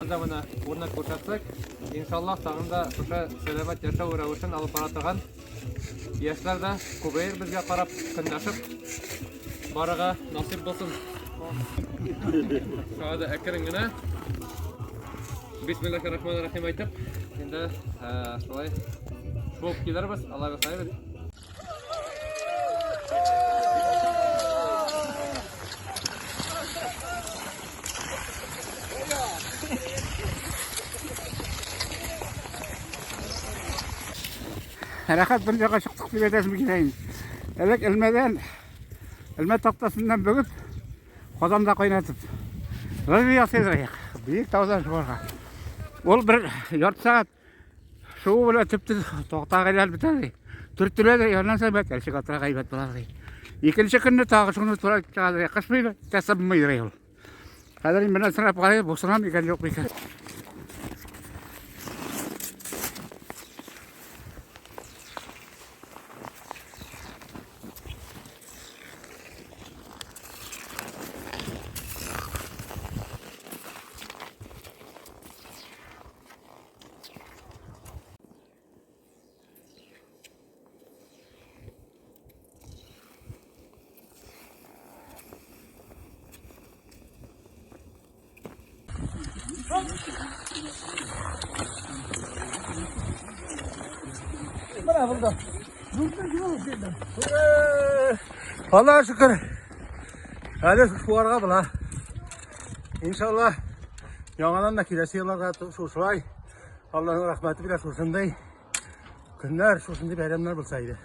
Без дә менә үрнәк күрсәтсәк, иншаллаһ, тагын да шушы сәламәт яшәү рәвешен алып бара торган яшьләр дә күбәер безгә карап, көнләшеп барырга насыйп булсын. Шуңа да әкрен генә Бисмиллахир рахманир рахим әйтеп, инде шулай шуып килербез, Алла бирсә бит. Рәхәт дөньяга чыктык дип әйтәсем килә инде. Элек элмәдән, элмә тактасыннан бөгеп, казанда кайнатып, лыжи ясыйдык. Биек таудан шуарга. Ул бер ярты сәгать Шуу белән төп-төз тактага әйләнеп бетә ди. Төртелә дә, аннан соң бәт, әлчек атырак әйбәт була ди. Икенче көнне тагы шуны тура чыга ди. Кыш буе тә сынмый ди ул. Хәзер инде менә сынап карыйк, бу сына микән, юк микән. Менә булды. Аллаһ шөкер. Әле шуарга була. Иншалла, яңадан да киләсе елларга шушылай Аллаһның рәхмәте белән шушындай көннәр, шушындай бәйрәмнәр булса иде.